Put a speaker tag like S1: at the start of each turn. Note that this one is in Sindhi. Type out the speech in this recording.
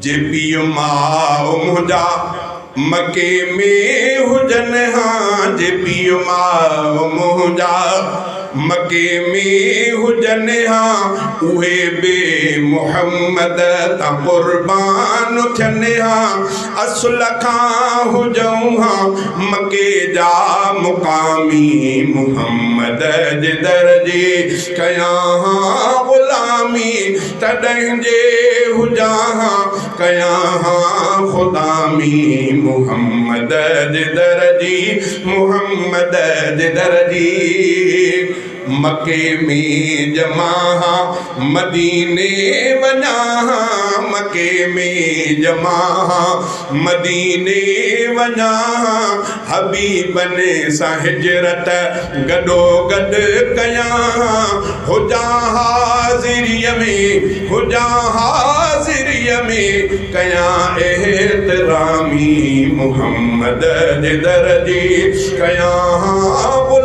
S1: جي پيءُ ماءُ منهنجا مڪي ۾ هجن ها، جي پيءُ ماءُ منهنجا مڪي ۾ هجن ها، اهي به محمد تان قربان ٿين ها. اصل کان هجون ها مڪي جا مقامي، محمد جي در جي ڪيان ها غلامي. تڏهن جي هجان ها ڪيان ها خدامي، محمد جي در جي، محمد جي در جي. مڪي ۾ ڄمان ها مديني وڃان ها، مڪي ۾ ڄمان ها مديني وڃان ها، حبيبن سان هجرت گڏو گڏ ڪيان ها. هجان حاضريءَ ۾، هجان حاضريءَ ۾، ڪيان احترامي، محمد جي در جي ڪيان ها.